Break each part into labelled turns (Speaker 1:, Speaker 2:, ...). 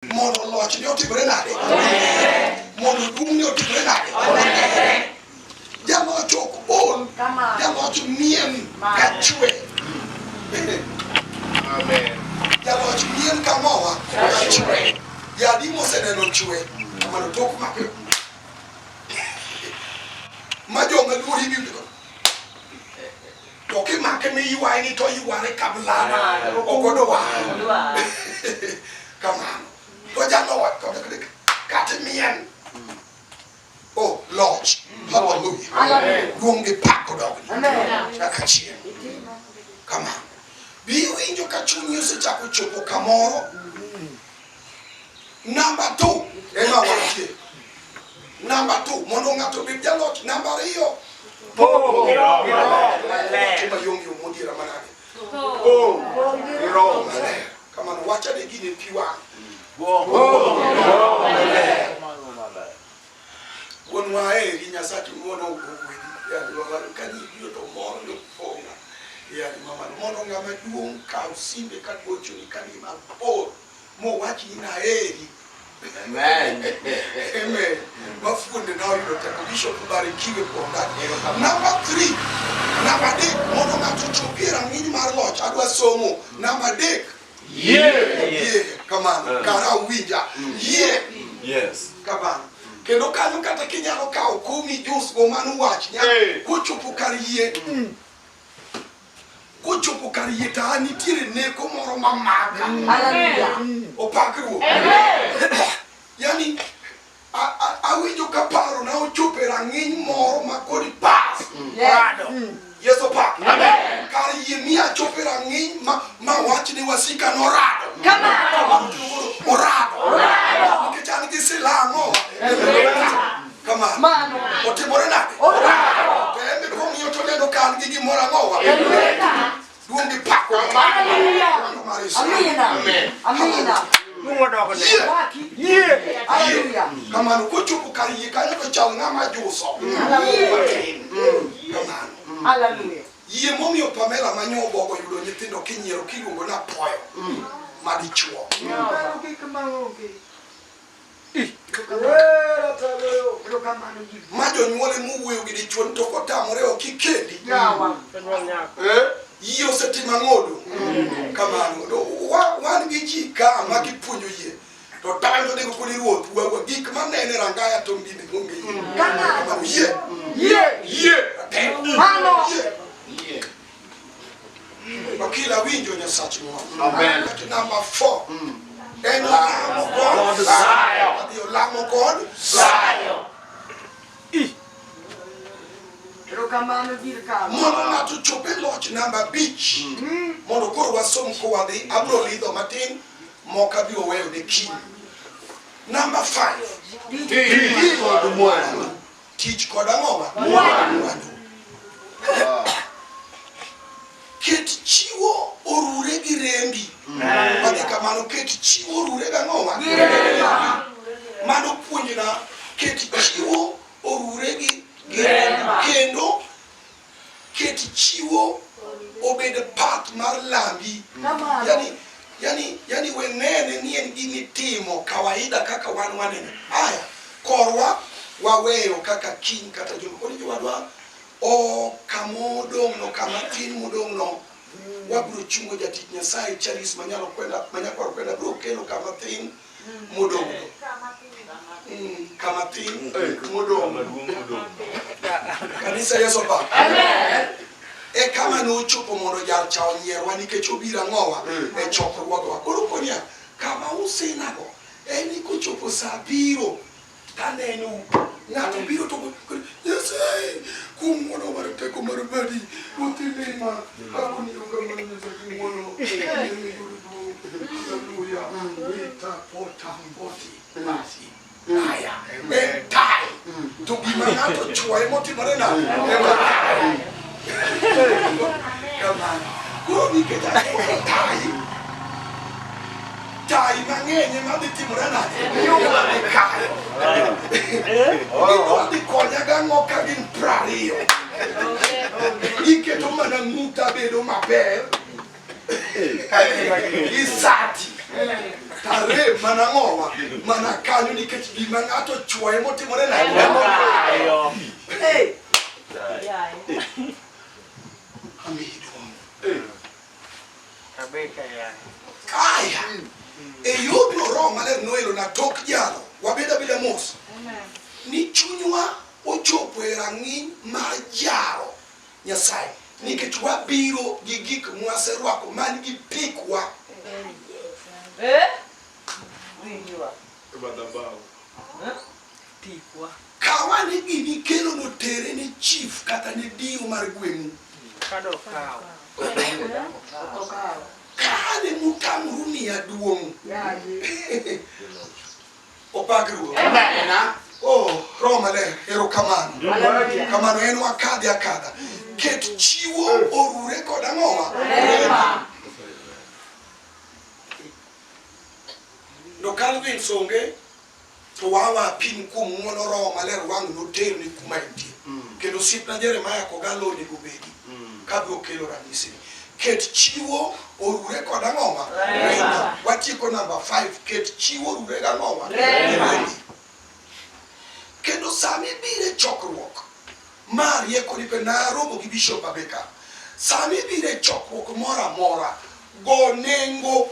Speaker 1: Mondo lochne otimre nade? Mondo duong'ne otimre nade? Jaloch ok ol, jaloch mien ka chwe.
Speaker 2: Amen.
Speaker 1: Jaloch mien ka mowa ka chwe. Yadi moseneno chwe, kamano tok make. Ma joma luori winjo. To kimake miywaye ni to yware ka blada, ok odwar. Kamano. To jaloch kata mien. Oh, loch. Hallelujah. Duong' gi pak odogni. Nyaka chieng'. Kamano. Bi iwinjo ka chunyi osechako chopo kamoro. Namba 2 ema wantie. Namba 2 mondo ng'ato obed jaloch. Namba 2.
Speaker 2: Pong' gi Roho Maler.
Speaker 1: Mayom yom modiera manade.
Speaker 2: Pong' gi Roho
Speaker 1: Maler. Kamano wachane gini pi wang'.
Speaker 2: Pong' gi Roho Maler.
Speaker 1: Wuonwa eri Nyasachi ng'wono ogwedhi. Yani mamalo ka ji biro to mor nopong'a. Yani mamalo mondo ng'ama duong' kaw simbe ka gochoni ka ni mabor mowach ni naheri.
Speaker 2: Amen.
Speaker 1: Amen. Mafuonde na oyudo teko. Bishop barikiwe kuom dak. Namba 3. Namba 3 mondo ng'ato ochopi e rang'iny mar loch adwa somo. Namba 3.
Speaker 2: Yie.
Speaker 1: Yie kamano. Kara winja. Yie.
Speaker 2: Yes.
Speaker 1: Kamano. Kendo kanyo kata kinyalo kawo komi jus go mano wach nya
Speaker 2: Eh.
Speaker 1: kochopo kar yie. Kochopo kar yie to an nitiere neko moro mamaka. Opak Ruoth. Yani awinjo ka paro na ochopo e rang'iny moro ma kod pas.
Speaker 2: Rado.
Speaker 1: Yesu opak. Kar yie miya achopo e rang'iny ma ma wach ni wasika norado. Kamano. Orado. Nikech an gi silaha ang'o? Kamano. Otimore nade? To en be kong'iyo to oneno ka an gi gimoro ang'owa. Duong' gi pak. Mar Yesu.
Speaker 2: Amen.
Speaker 1: Yie.
Speaker 2: Yie.
Speaker 1: Kamano kochopo kar yie kanyo to chal ng'ama juso. Matin. Kamano. Yie momiyo Pamela manyobogo yudo nyithindo kinyiero kiluongo ni apoyo madichuo. Ma jonyuol emowuoyo gi dichuo ni to kotamore ok ikendi. Yie osetimo ang'odo. Kamano. To wan gi ji ka ma kipuonjo yie to donjo nego kodi ruoth wawa gik manene rangaya to mbinde onge yie. Kamano yie.
Speaker 2: Yie.
Speaker 1: Tek. Yie. Wakila winjo Nyasach ng'wono.
Speaker 2: Amen.
Speaker 1: Namba 4. En lamo kod
Speaker 2: sayo.
Speaker 1: Odhi olamo kod
Speaker 2: Sayo.
Speaker 1: Mondo ng'ato ochop e loch namba 5. Mondo koro wasom kowadhi, abro lidho matin, moko abiro weyo ne kiny. Namba 5.
Speaker 2: Tich kod mwandu.
Speaker 1: Tich kod ang'owa? Mwandu. Ket chiwo orure gi rembi. Wadhi kamano, ket chiwo orure gang'owa? Mano puonjna, ket chiwo orure gi rembi. Kendo ket chiwo obed part mar lambi. Yani, yani, yani we nene ni en gimitimo kawaida kaka wan wanene. Aya, korwa waweyo kaka kiny kata juma. Koro jowadwa, o kama odong' no, kama tin modong' no, wabiro chungo jatich Nyasaye Charles manyalo kwenda, manyakwar kwenda biro kelo kama thin modong' no. Kama thin modong'. Kanisa Yesu opak. E kama nochopo mondo jal cha onyierwa nikech obiro ang'owa e chokruogwa. Koro konia kama usinago en ni kochopo sa biro taneno ng'ato biro to Nyasaye kuom ng'wono mar teko mar badi ruoth ilima agoni erokamano Nyasaye ng'wono haleluya wita pota poti basi aya en tai to gima ng'ato chuoye motimore nade ema tai kamano koro nikech achuoyo tai tai mang'eny ema dhi timore nade ema dhi kayo gidwa dhi konya gang'o ka gin 20 iketo mana ng'uta bedo maber gi sati. Tare mana ng'owa mana kanyo nikech gima ng'ato chuoye motimore nade.
Speaker 3: Ayo.
Speaker 2: Hey.
Speaker 1: Amiyi duong'.
Speaker 3: Rebeka ya.
Speaker 1: Kaya e yorno Roho Maler noelona tok jalo wabed abeda mos ni chunywa ochopo e rang'iny mar jaro Nyasaye nikech wabiro gi gik mwaserwako man gi pikwa.
Speaker 2: Eh? Winjwa. Pikwa.
Speaker 1: Kawa ni gimi kelo no tere ne chief kata ne dio mar gweng'u.
Speaker 3: Kado kawo.
Speaker 1: Kane mutamru miya duong'. Opak Ruoth.
Speaker 2: Amen.
Speaker 1: Oh, Roho Maler, erokamano.
Speaker 2: Hallelujah.
Speaker 1: Kamano en wakadhi akadha. Ket chiwo orure kod ang'owa?
Speaker 2: Rema.
Speaker 1: No Calvin Songe to wawa pim kuom ng'wono Roho Maler wang' noterni kuma entie. Kendo osiepna Jeremiah Kogalo onego bedi kabiro kelo ranyisi. Ket chiwo orure kod ang'owa?
Speaker 2: Rema.
Speaker 1: Watieko namba 5. Ket chiwo orure gang'owa?
Speaker 2: Rema.
Speaker 1: Rembi. Kendo sama ibiro e chokruok ma rieko ni pe naromo gi Bishop Abeka. Sama ibiro e chokruok moro amora, go nengo.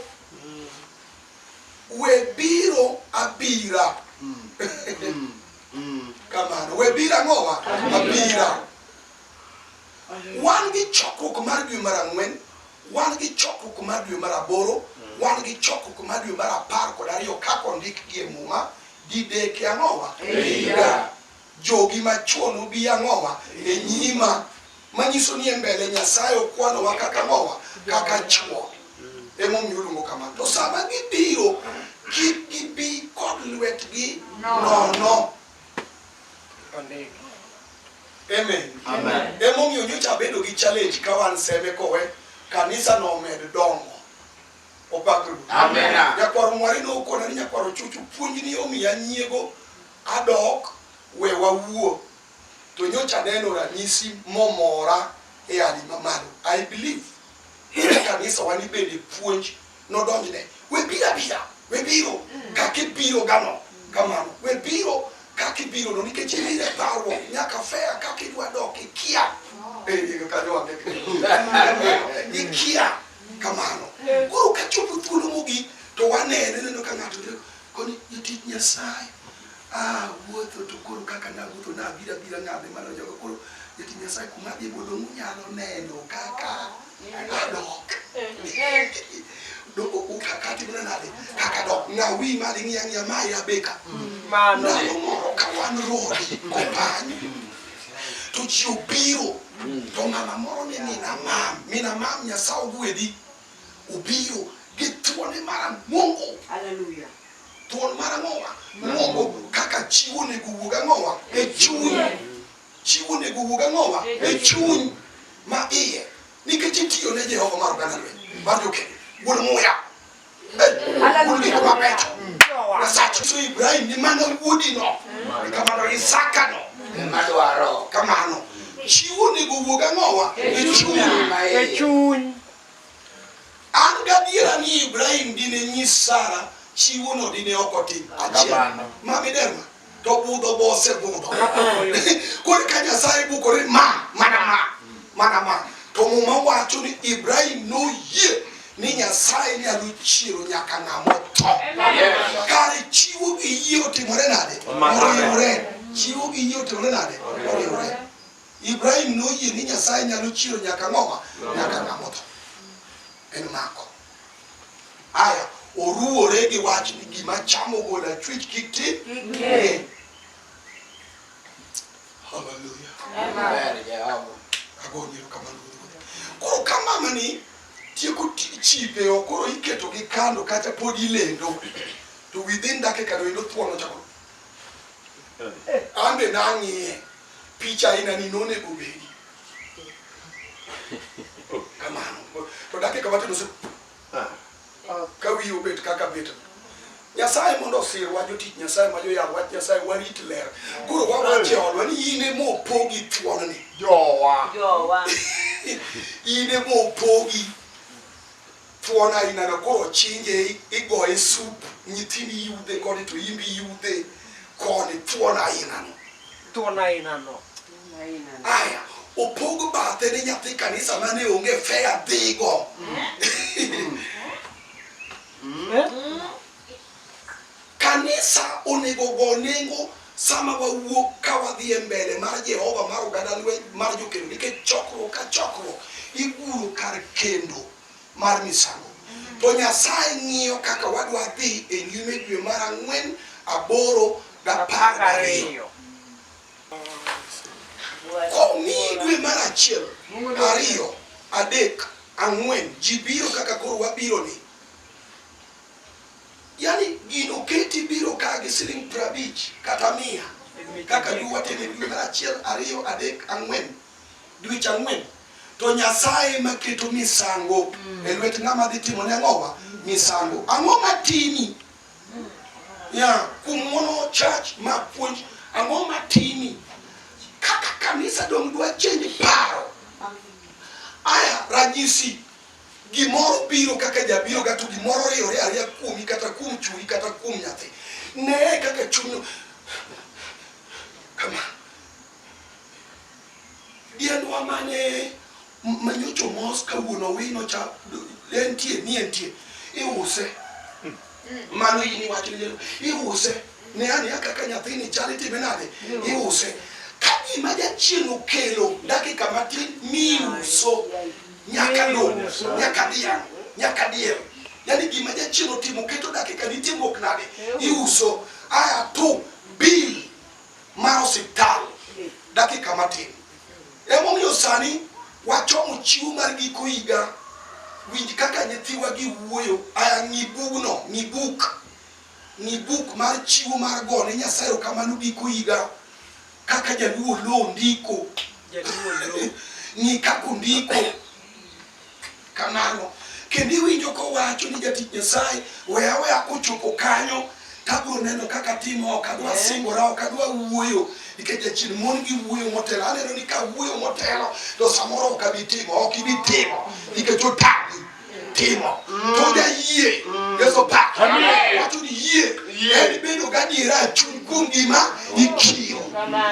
Speaker 1: We biro abira. Kamano. We biro ang'owa? Abira. Wan gi chokruok mar dwe mar 4, wan gi chokruok mar dwe mar 8, wan gi chokruok mar dwe mar 12 kaka ondikgi e Muma, dideke ang'owa?
Speaker 2: E higa.
Speaker 1: Jogi machwo nobi ang'owa? E nyima. Manyiso ni e mbele Nyasaye okwanowa kaka ang'owa? Kaka chwo. Emomiyo oluongo kamano. To sama gibiro, kik gibi kod lwetgi nono.
Speaker 3: Ondik.
Speaker 1: Amen.
Speaker 2: Amen.
Speaker 1: Emomiyo nyocha abedo gi challenge ka wan Seme kowe, kanisa nomed dongo. Opak Ruoth.
Speaker 2: Amen.
Speaker 1: Nyakwar Mwari nokona ni nyakwar Ochuchu puonj ni omiya nyiego adok we wawuo. To nyocha aneno ranyisi momora e hali mamalo. I believe ni kanisa wa ni bende puonj nodonjne. We biro abira, we biro kaka ibiro gano kamano. We biro kaka ibiro no nikech ibiro e parruok nyaka fea kaka idwa dok ikia. Eh, kanyo wange. Ikia kamano. Koro kachopo thuolo mogik to wanene neno ka ng'ato biro koni jatich Nyasaye ah wuotho to koro kaka nawuotho nabiro abira ng'ade mana jogo koro jatich Nyasaye kuma adhi bo dong' unyalo neno kaka adok. Katimore nade kaka dok ng'a wi malo ing'iya ang'iya ma e Abeka.
Speaker 3: Mano.
Speaker 1: Ndalo moro ka wan rodi kopany to ji obiro to mama moro ni mina mam mina mam Nyasaye ogwedhi obiro gi thuone mar ang'ongo
Speaker 2: Hallelujah.
Speaker 1: thuon mar ang'owa ng'ongo kaka chiwo onego wuog ang'owa e chuny chiwo onego wuog ang'owa e chuny ma iye nikech itiyo ne Jehova mar oganda lweny mar jokedo wuon muya Eh, wuon gik mabecho Nyasacho so Ibrahim ni mana wuodi no kamano Isaka no
Speaker 2: Madwaro.
Speaker 1: kamano chiwo onego wuog ang'owa e chuny
Speaker 3: E chuny.
Speaker 1: An gadiera ni Ibrahim dine nyis Sara chiwo no dine ok otim achiel.
Speaker 2: Kamano.
Speaker 1: Ma miderma to budho bo osebudho. Koro ka Nyasaye bukore ma mana ma mana ma to Muma wacho ni Ibrahim noyie ni Nyasaye nyalo chiero nyaka ng'ama otho. Kare chiwo gi yie otimore nade? Oriwre. Chiwo gi yie otimore nade? Oriwre. Ibrahim noyie ni Nyasaye nyalo chiero nyaka ng'oma? Nyaka ng'ama otho. En mako. Aya, oruwore gi wach ni gima chamo golo achwich kik ti.
Speaker 2: Kik.
Speaker 1: Hallelujah.
Speaker 2: Ber Jehova.
Speaker 1: Agoni erokamano Ruoth. Koro ka mama ni tieko chipe o koro iketo gi kando kata pod ilendo to within dakika no endo thuon ochako. An be nang'iye picha aina ni nonego bedi. Kamano. To dakika matin ose ka wiyi obet kaka bet. Nyasaye mondo osirwa jotich Nyasaye ma joyal wach Nyasaye warit ler. Koro wawacho e odwa ni in ema opogi thuon ni.
Speaker 2: Jowa.
Speaker 4: Jowa.
Speaker 1: In ema opogi. Thuon aina no koro chinje igoye sup, nyithindi yudhe koni to imbi yudhe koni thuon aina no.
Speaker 3: Thuon aina no.
Speaker 1: Aya, opog bathe ne nyathi kanisa mane onge fea dhigo.
Speaker 3: Eh?
Speaker 1: Kanisa onego go nengo sama wawuok ka wadhi e mbele mar Jehova mar oganda lweny mar jokendo nikech chokruok ka chokruok iguro kar kendo mar misango. To Nyasaye ng'iyo kaka wadwa dhi e nyime dwe mar 4, 8 gi 12. Komiyi dwe mar 1, 2, 3, 4, ji biro kaka koro wabiro ni. Yani gino keti biro ka gi siling 50 kata 100 kaka du watime dwe mar 1, 2, 3, 4, dweche 4. To Nyasaye maketo misango e lwet ng'ama dhi timo ne ang'owa misango. Ang'o matimi? Ya, kuom ng'wono church ma puonj, ang'o matimi? Kaka kanisa dong dwa change paro. Aya, ranyisi, gimoro biro kaka jabiro ga to gimoro riwore ariya kuomi kata kuom churi kata kuom nyathi. Nee kaka chuny kama. Diendwa mane manyocho mos kawuono owino cha entie ni entie iuse. Mano in iwacho ni iuse. Ne ane kaka nyathini chal itime nade iuse. Ka gima jachien okelo dakika matin miuso nyaka lo nyaka dhiang' nyaka diel. Yani gima jachien otimo keto dakika nitimruok nade iuso. Aya to bill mar osiptal dakika matin. Emomiyo sani wachomo chiwo mar giko higa. Winj kaka nyithiwa gi wuoyo. Aya ng'i bugno, ng'i buk. Ng'i buk mar chiwo mar gone Nyasaye erokamano giko higa. Kaka Jaluo lo ndiko.
Speaker 3: Jaluo lo.
Speaker 1: Ng'i kaka ondiko. Kamano. Kendo iwinjo kowacho ni jatich Nyasaye we aweya kochopo kanyo tabiro neno kaka timo, ok adwa singora, ok adwa wuoyo nikech jachien mon gi wuoyo motelo. Aneno ni ka wuoyo motelo to samoro ok abi timo, ok ibi timo nikech otami timo. To jayie, Yesu pak. Wacho ni yie en bedo gadiera e chuny kuom gima ikiyo.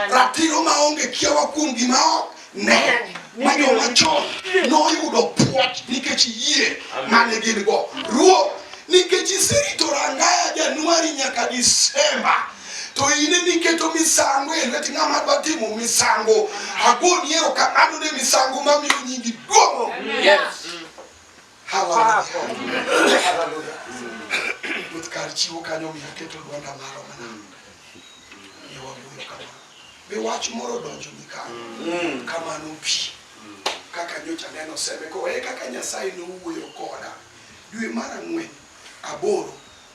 Speaker 1: Ratiro maonge kiawa kuom gima ok ne. Ma joma chon noyudo puoch nikech yie mane gin go. Ruoth, nikech iserito rangaya Januari nyaka Disemba, to in emiketo misango e lwet ng'ama dwa timo misango. Agoni erokamano ne misango mamiyo nyingi duong'.
Speaker 2: Yes.
Speaker 1: Hallelujah. Hallelujah. Ruoth kar chiwo kanyo miyo aketo dwonda malo mana. Miyo wawuoyo kamano. Be wach moro donjo ni kanyo. Kamano bi. Kaka nyocha neno seme ko e kaka Nyasaye nowuoyo koda. Dwe mar 4, 8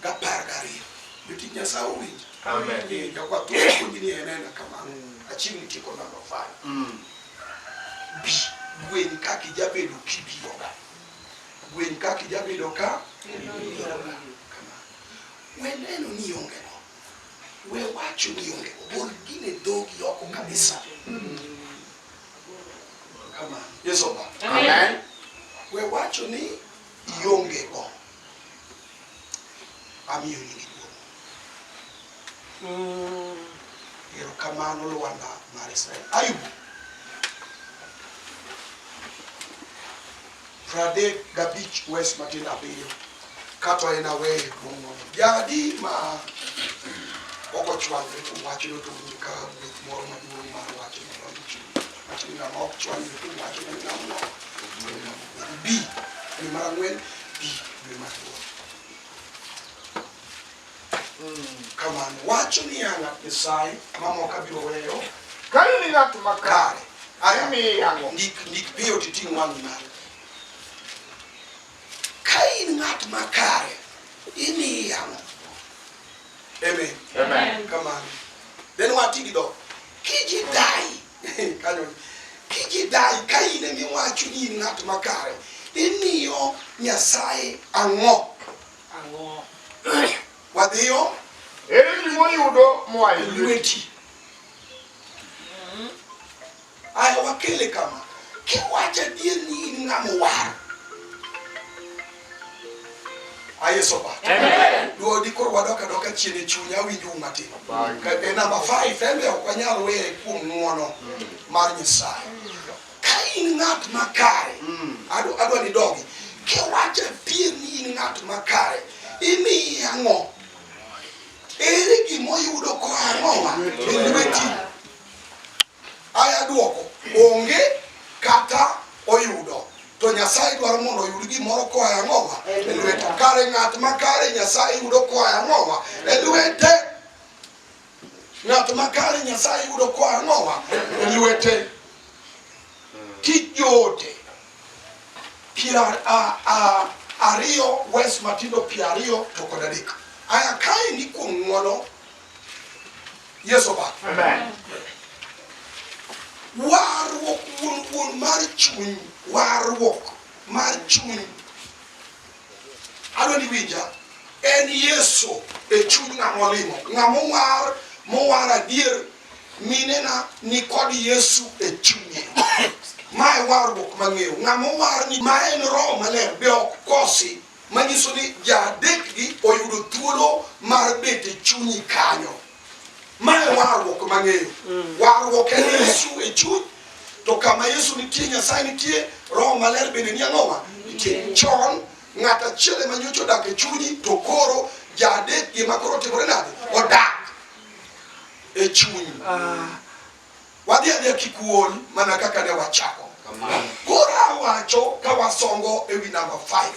Speaker 1: gi 12. Jotich Nyasaye owinjo.
Speaker 4: Amen.
Speaker 1: Jakwath puonji ni en ena kamano. Achiegni tieko number 5. Bi gweng' kaka ijabedo kibiroga. Gweng' kaka ijabedo ka ibiroga. Kamano. We neno ni ionge go. We wacho ni ionge go. Gol gine dhogi oko kabisa. Kamano. Yesu opak.
Speaker 2: Amen.
Speaker 1: We wacho ni ionge go. Amiyo nyingi duong'. Erokamano Lwanda mar Israel. Ayub. 35 wes matin 7 kata en aweyo mong'wono. Jadi ma ok ochwanyre kuom wachno to winj ka gweth moro maduong' mar wachno donjo chunye. Wach ni ng'ama ok chwanyre kuom wachno ni ng'ama ok. B dwe mar 4, B dwe mar 8. Kamano wacho ni ya ng'at Nyasaye mamoko abiro weyo
Speaker 4: Ka in ng'at makare,
Speaker 1: kare. Aya,
Speaker 4: imiyi ang'o?
Speaker 1: ndik piyo titing' wang'i malo. Ka in ng'at makare, imiyi ang'o? Amen.
Speaker 4: Amen.
Speaker 1: Kamano. Then wati gi dhok. Kijidai, kanyo. Kijidai ka in emiwacho ni in ng'at makare, imiyo Nyasaye ang'o?
Speaker 3: Ang'o?
Speaker 1: Wadhiyo
Speaker 4: Ere gima oyudo moa e lweti?
Speaker 1: lweti. Aya wakele kama. Kiwacho adier ni in ng'ama owar. Ayeso ba. Duodi koro wadok adoka chien e chunya awinjo u matin. E namba 5 en be ok wanyal weye kuom ng'uono mar Nyasaye. Ka in ng'at makare, adwa ni dogi. Kiwacho adier ni in ng'at makare, imiye ang'o? Ere gimoyudo koa ang'owa e lweti? Aya duoko, onge kata oyudo. To Nyasaye dwaro mondo oyud gimoro koa e ang'owa? E lwete. Kare ng'at makare Nyasaye yudo koa e ang'owa? E lwete. Ng'at makare Nyasaye yudo koa e ang'owa? E lwete. Tich joote piero ariyo wes matindo 23. Aya kaendi kuom ng'wono Yesu ba.
Speaker 4: Amen.
Speaker 1: Warruok wuon wuon mar chuny, warruok mar chuny. Adwa ni winja, en Yesu e chuny ng'ama olimo. Ng'ama owar, mowar adier, minena ni kod Yesu e chunye. Mae warruok mang'eyo. Ng'ama owar ni ma en Roho Maler be ok kosi. Manyiso ni jaadek gi oyudo thuolo mar bet e chunyi kanyo. Mae warruok mang'eyo. Warruok en Yesu e chuny, to kama Yesu nitie, Nyasaye nitie, Roho Maler bende ni ang'owa? Nitie. Chon ng'at achiel ema nyocha odak e chunyi, to koro jaadek gima koro otimore nade? Odak e chunyi. Wadhi adhiya kik uol mana kaka ne wachako. Koro awacho ka wasongo e wi namba 5.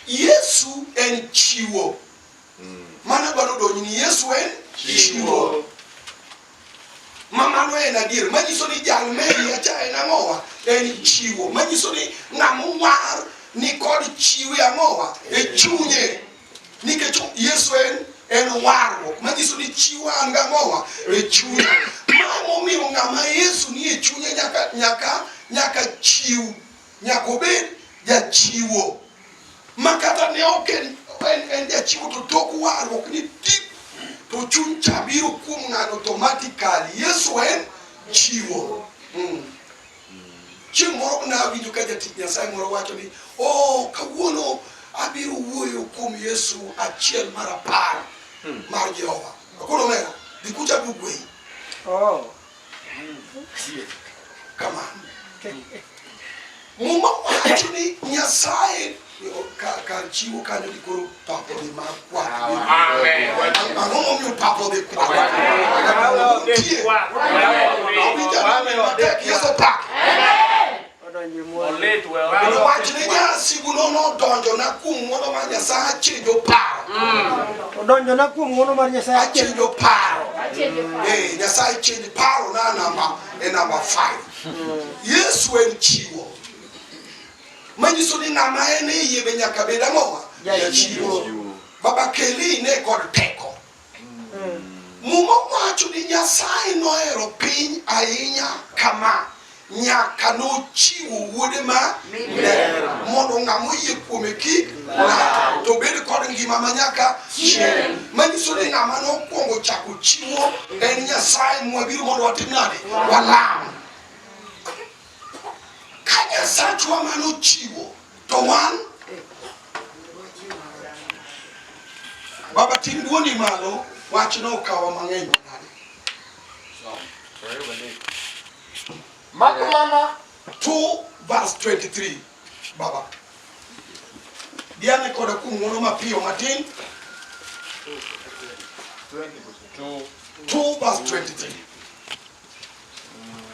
Speaker 1: Yesu en chiwo. Mano adwaro donji ni Yesu en chiwo. Ma mano en adier. Manyiso ni jal me iye cha en ang'owa? En chiwo. Manyiso ni ng'ama owar ni kod chiwe ang'owa? E chunye. Nikech Yesu en warruok. Manyiso ni chiwo an gang'owa? E chunya. Ma momiyo ng'ama Yesu ni e chunye nyaka chiw. Nyaka obed jachiwo. Ma kata ne ok en jachiwo to tok warruok ni tip to chuny cha biro kuom ng'ano automatically. Yesu en chiwo. Chieng' moro nawinjo ka jatich Nyasaye moro wacho ni, oh, kawuono abiro wuoyo kuom Yesu achiel mar 10 mar Jehova. Akono omera, dhi kucha abiro gweyi.
Speaker 3: Oh.
Speaker 1: Kamano. Muma wacho ni Nyasaye kar chiwo kanyo di koro pap odhi mar kwath.
Speaker 4: Amen.
Speaker 1: Ang'o momiyo pap odhi kwath? Nitie. Awinjo nami matek, Yesu pak.
Speaker 3: Odonjo e mwandu.
Speaker 1: Kendo wach ne jasigu no nodonjo na kuom ng'wono mar Nyasaye achenjo paro.
Speaker 3: Odonjo na kuom ng'wono mar Nyasaye
Speaker 1: Achenjo paro. Nyasaye chenjo paro na e namba 5. Yesu en chiwo. Manyiso ni ng'ama en e yie be nyaka bed ang'owa? Jachiwo. Baba Keli ne kod teko. Muma wacho ni Nyasaye nohero piny ahinya kama nyaka nochiwo wuode ma miderma mondo ng'ama oyie kuome kik lal to obed kod ngima ma nyaka chieng'. Manyiso ni ng'ama nokwongo chako chiwo en Nyasaye mwabiro mondo watim nade? Walam. Ka Nyasachwa manochiwo to wan Baba ting' duondi malo, wachno okawa mang'eny manade.
Speaker 4: Mak mana
Speaker 1: 2 verse 23 Baba. Diane koda kuom ng'wono mapiyo matin. 2 verse 23.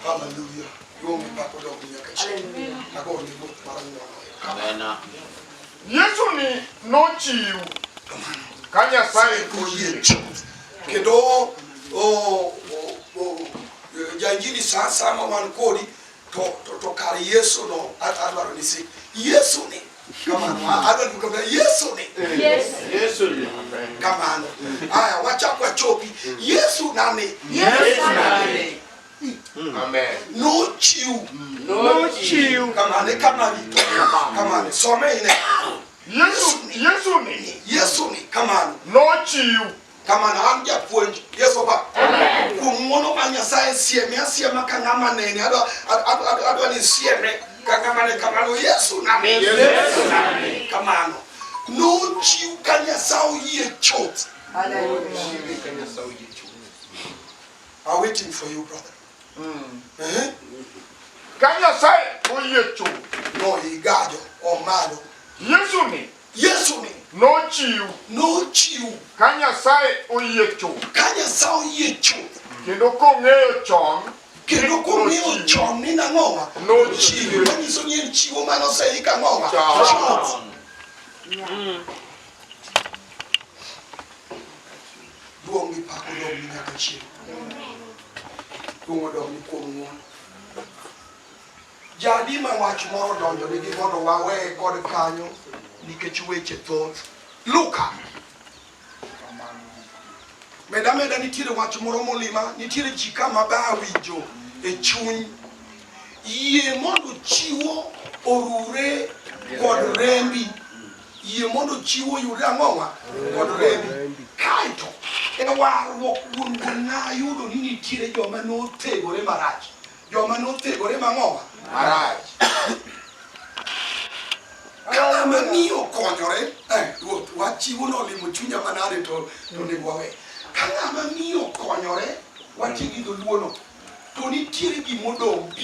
Speaker 1: Hallelujah. Duong' pako dog nyaka chieng'. Agoni Ruoth mar ng'wono.
Speaker 2: Amen.
Speaker 4: Yesu ni nochiw ka Nyasaye
Speaker 1: oyie chuth. Kendo jainjili sa sama wan kodi to kar Yesu no adwaro ni si Yesu ni kamano adwaro ni kamano Yesu ni
Speaker 4: Yesu ni
Speaker 1: kamano. Aya wachak wachopi Yesu nani?
Speaker 4: Yesu nani? Amen.
Speaker 1: Nochiw
Speaker 3: Nochiw.
Speaker 1: kamano e kama rito kamano some ine
Speaker 4: Yesu ni
Speaker 1: Yesu ni kamano
Speaker 4: nochiw
Speaker 1: kamano an japuonj Yesu ba kuom ng'wono mar Nyasaye sieme asiema ka ng'ama nene adwa ni sieme ka ng'ama ne kamano Yesu nani kamano. Nochiw ka Nyasaye oyie chuth.
Speaker 4: Nochiwe ka Nyasaye oyie chuth.
Speaker 1: I'm waiting for you, brother. Eh?
Speaker 4: Ka Nyasaye oyie chuth.
Speaker 1: No, igajo, omalo.
Speaker 4: Yesu ni
Speaker 1: Yesu ni
Speaker 4: nochiw
Speaker 1: nochiw
Speaker 4: ka Nyasaye oyie chuth.
Speaker 1: ka Nyasaye oyie chuth.
Speaker 4: Kendo kong'eyo chon
Speaker 1: Kendo kong'eyo chon ni nang'owa
Speaker 4: Nochiwe.
Speaker 1: Manyiso ni en chiwo mane oseik ang'owa
Speaker 4: Chon.
Speaker 1: chuth. Duong' gi pak odong' ni nyaka chieng'. Duong' odong' ni kuom ng'wono. Jadi ma wach moro donjo nigi mondo waweye kod kanyo nikech weche thoth. Luka. Meda meda nitiere wach moro molima, nitiere ji ka ma ba winjo e chuny. Yie mondo chiwo orure kod rembi. Yie mondo chiwo oyudre ang'owa kod rembi. Kaeto e warruok wuon wuon nayudo ni nitiere joma nothegore marach. Joma nothegore mang'owa
Speaker 2: Marach.
Speaker 1: Ka ng'ama miyo okonyore, ruoth, wach chiwo nolimo chunya manade to onego wawe. Ka ng'ama miyo okonyore, wati gi dholuono, to nitiere gimodong'.